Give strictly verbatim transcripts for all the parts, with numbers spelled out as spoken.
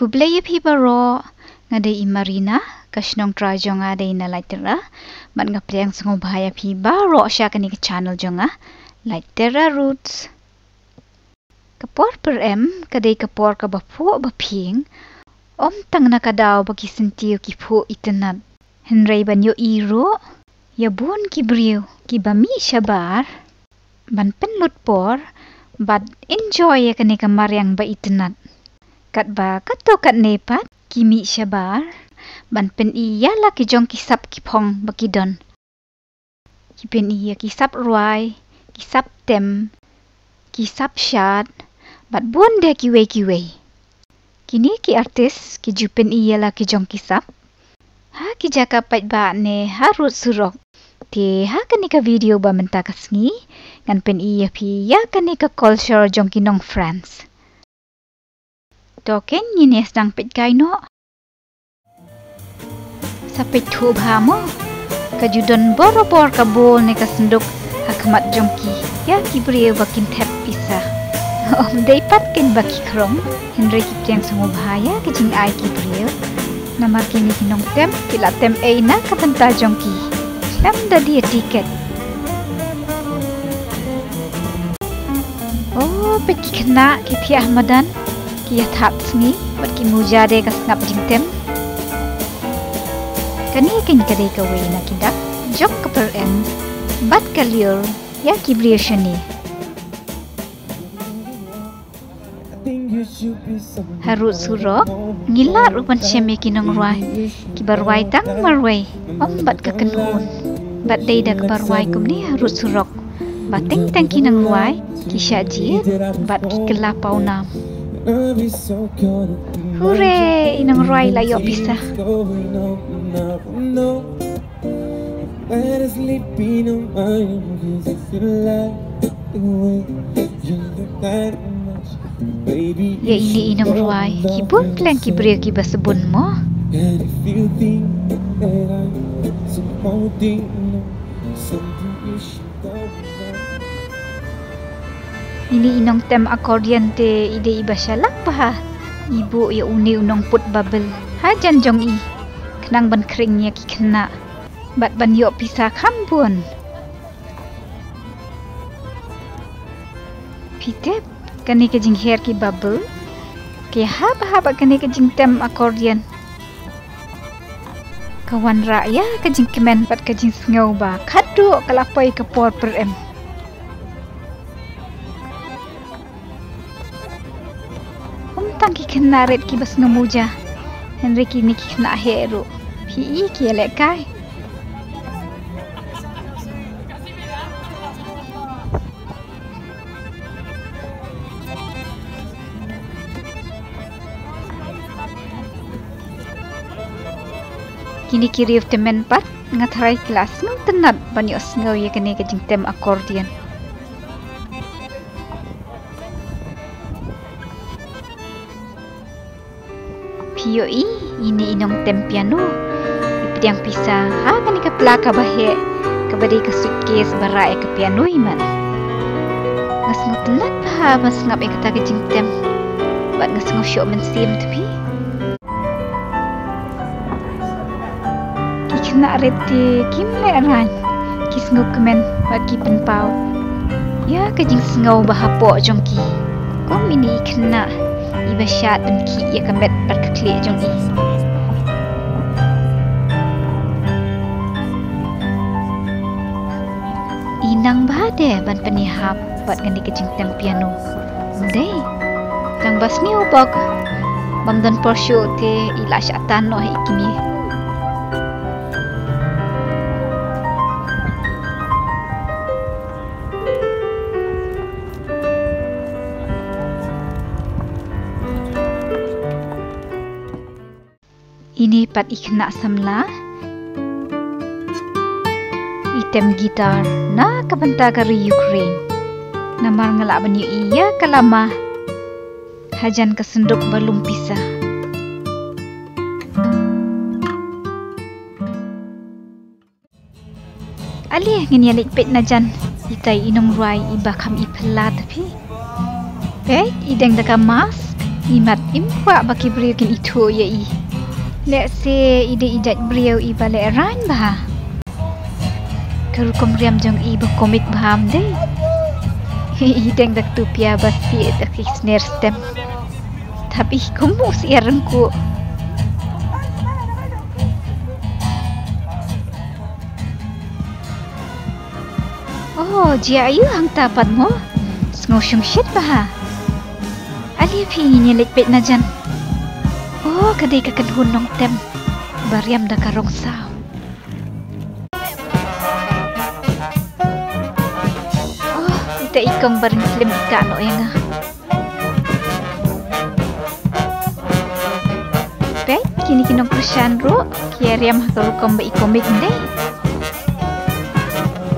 Khublei ïa phi baroh, nga dei i Marina, ka shnong trai jong nga dei na Laitera, bad nga pdiang sngewbha ïa phi baroh sha kane ka channel jong nga, Laitera Roots. Ka por pyrem ka dei ka por kaba phuh ba phieng, ym tang na ka daw ba ki syntiew ki phuh itynnad, hynrei ban ïohi ruh ïa bun ki briew kiba mih shabar ban pynlut por bad enjoy ïa kane ka mariang ba itynnad. Katba katto katne pat ki mih shabar ban pyni ïa la ki jong ki sap ki phong ba ki don. Ki pyni ïa ki sap rwai, ki sap tem, ki sap shad, bad bun de kiwei kiwei. Kine ki artist ki ju pyni ïa la ki jong ki sap ha ki jaka paidbah ne harud surok. Te ha kane ka video ba mynta ka sngi ngan pyni ïa phi ïa kane ka culture jong ki nong France. To ken ngin ïa sdang peit kai noh. Sa peit thuh bha mo. Ka ju don borabor ka bol ne ka synduk ha khmat jong ki ïa ki briew ba kin thep pisa. Ym dei pat ken ba ki khrong, hynrei ki pdiang sngewbha ïa ka jingai ki briew. Namar kine ki nongtem ki la tem ei na ka bynta jong ki, khlem da die tiket. O, peit ki khynnah ki thiah madan, ki ïathap sngi bad ki muja de ka sngap jingtem. Kane ken ka dei kawei na ki dak jong ka pyrem bad ka lyiur ïa ki briew shane. Harud surok ngi lah ruh ban shem ïa ki nongrwai kiba rwai tang marwei, ym bad ka kynhun. Bad dei da kaba rwai kumne harud surok ba teng teng ki nongrwai ki shah jied bad ki kylla pawnam. Hure, i nongrwai la ïoh pisa. Ïa ine i nongrwai ki bun pleng ki briew kiba sbun mo. Ine i nongtem accordion te i dei iba shalak bha. I buh ïa une u nongput bubble hajan jong i khnang ban khring ïa ki khynnah bad ban ïoh pisa kham bun. Phi tip, kane ka jingher ki bubble ki hap hap bad kane ka jingtem accordion. Ka wanrah ïa ka jingkmen bad ka jingsngew ba khadduh ka la poi ka por pyrem. Ym tang ki khynnah rit kiba sngew muja, hynrei kine ki khynnah heh ruh. Phi i ki ïalehkai. Kine ki riew tymmen pat nga tharai ki la sngewtynnat ban ïohsngew ïa kane ka jingtem accordion. Phi ïohi, ine i nongtem piano i pdiang pisa ha kane ka pla kaba heh kaba dei ka suitcase ba rah ïa ka piano i man. Nga sngewtynnat bha ban sngap ïa kata ka jingtem bad nga sngew shoh mynsiem te phi. Ki khynnah rit te kim lehraiñ, ki sngewkmen bad ki pynpaw ïa ka jingsngew ba hapoh jong ki. Kum ine i khynnah iba shad ban khih ïa ka met bad ka khlieh jong i. I nang bha de ban pynïahap bad kane ka jingtem piano. Dei tang ba sniew bok, bym don por shuh te i la shah tan noh ha i kmie. Ine pat i khynnah samla i tem guitar na ka bynta ka ri Ukraine. Namar nga lah ban ïohi ïa ka lama hajan ka synduk ba lum pisa. Ale ngin ïa leit peit najan itai i nongrwai iba kham i phylla te phi. Peit i deng da ka mask. Imat im kwah ba ki briew kin ithuh ïa i. Lehse i dei i jait briew iba lehraiñ bha. Ka rukom riam jong i ba komik bha ym dei. I deng da ka tupia ba sih da ki sner stem. Thap i kum u syiar ryngkuh. Oh, jia aïu hangta pat mo? Sngew shongshit bha. Ale phi, ngin ïa leit peit na jan. Oh, ka dei ka kynhun nongtem ba riam da ka rong saw. Oh, ita i kong barim klim ita noh ïa nga. Peit, kine ki nongkyrshan ruh ki ïa riam ha ka rukom ba i komik ym dei.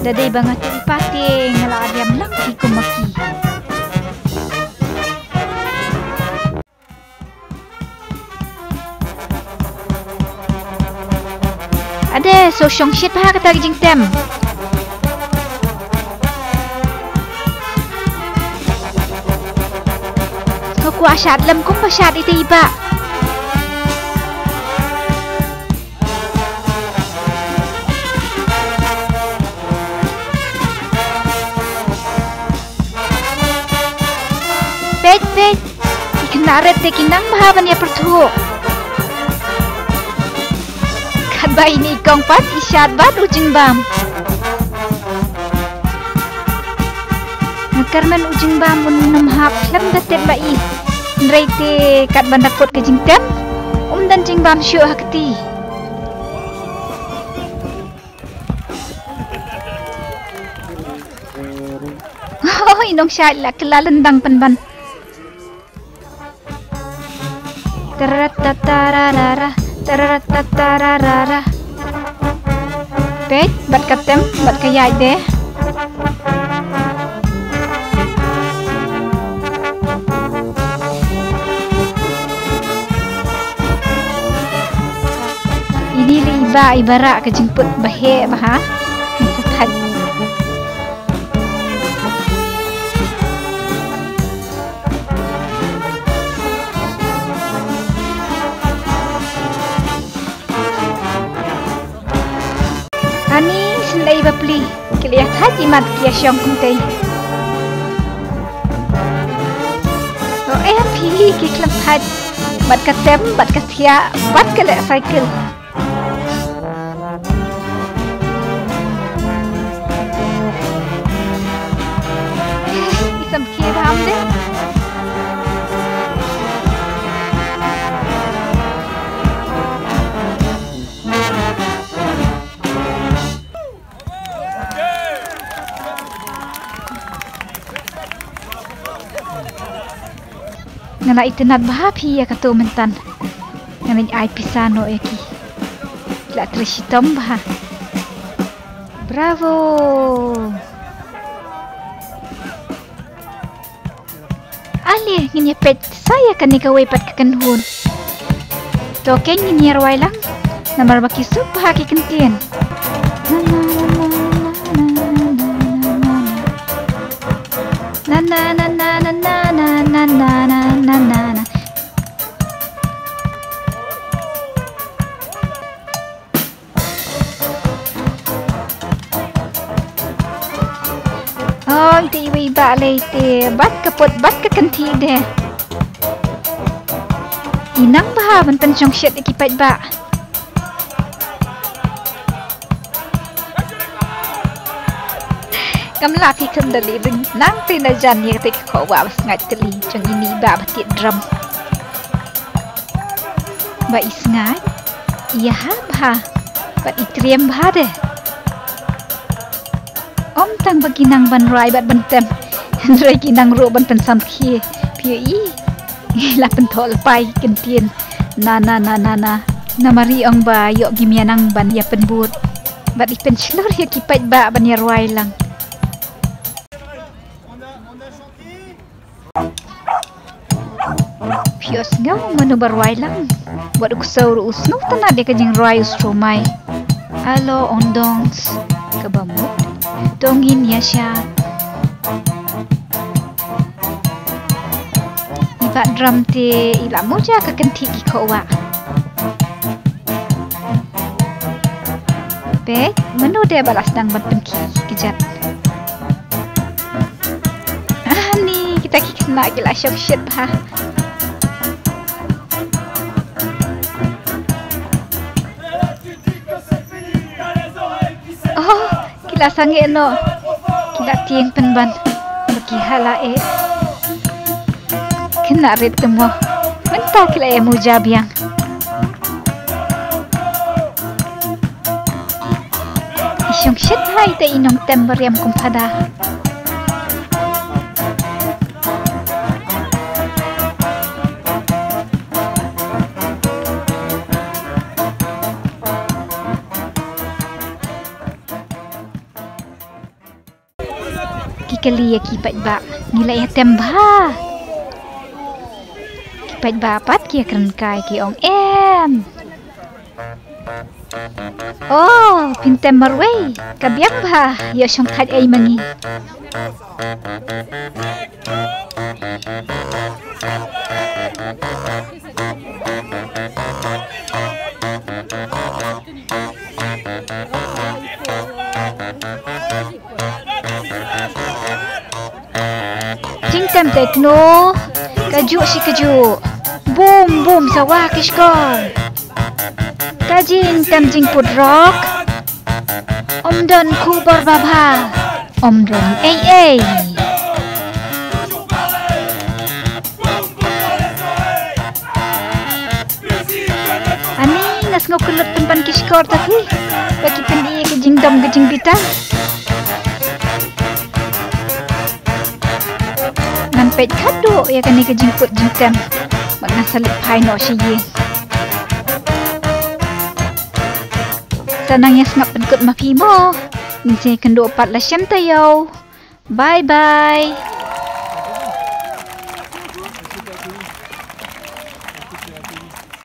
Da dei ba nga tip i pat te nga la riam lang ki kum ma ki. Ade, so shongshit bha kata ka jingtem. Ko kwah shad lem kum ba shad ita i bah. Peit, peit. Ki khynnah rit te ki nang bha ban ïa pyrthuh. Katba ine i kong pat i shad bad u jingbam. Nga kyrmen u jingbam un nym hap khlem da tip ba i. Hynrei te katba da kut ka jingtep, um don jingbam shuh ha kti. Oh, i nongshad la kylla lyndang pynban. Tararatararara, tararatararara. Peit, bad ka tem, bad ka ïaid de. Ini lei i bah i baroh ka jingput ba heh bha. Sa thait. Ani sndei bapli, ki leh thait imat ki ïa shong kumtei. O em phi, ki khlem thait, bad ka tem, bad ka thiah, bad ka leh cycle. I samkhie bha ym dei. Nga la itynnad bha phi ïa kato myntan. Ngan ai pisa noh ïa ki. La trei shitom bha. Bravo. Ale, ngin ïa peit sa ïa kane kawei pat ka kynhun. To kein ngin ïa rwai lang. Namar ba ki suk bha ki kyntien. Na na na na na. Oi, te iwei i bah lei te, bad ka put, bad ka kynthih de. I nang bha ban pynshong shet ïa ki paidbah. Kam lah phi kham da leh ding nangta na jan ïa kata ka khoh wah ba sngaid tylli jong ine i bah ba tied drum. Ba i sngaid, i ïahap bha, bad i triem bha de. Ym tang ba ki nang ban rwai bad ban tem, hynrei ki nang ruh ban pynsamkhie. Phi ïohi, la pynthoh lypa ki kyntien na na na na na. Namar i ong ba ïoh ki mia nang ban ïa pynbud bad i pynshlur ïa ki paidbah ban ïa rwai lang. Phi ïohsngew mano ba rwai lang? Wat u ksew ruh u sngewtynnad ïa ka jingrwai u Stromae. Alo ong dong, kaba mut to ngin ïa shad. I Ba drum te i la muja ka kynthih ki khoh wah. Peit, mano de ba la sdang ban pynkhih ki kjat. Ani, kita ki khynnah ki la shong shit bha. Oh, ki la sangeh noh. Ki la tieng pynban. Ba ki hala eh. Khynnah rit te mo. Mynta ki la eh muja biang. I shong shit bha ita i nongtem bariam kum phada. Ki kylli ïa ki paidbah, ngi la ïa tem bha? Ki paidbah pat ki ïa kren kai, ki ong em. Oh, phin tem marwei, ka biang bha, ïoh shongthait ei ma ngi. Jingtem te kno, kajuh shi kajuh. Bum bum sawa ki shkor. Ka jingtem jingput rok. Ym don khubor babha. Ym don ei ei. Ani, nga sngew kyllut pynban ki shkor ta ki. Ba ki pyni ïa ka jingdom ka jingbit. Ngan peit khadduh ïa kane ka jingput jingtem. Bad ngan sa leit phai noh sha ïing. Sa nang ïa sngap pynkut ma phi mo. Ngin sa ïakynduh pat la shem taïew. Bye bye.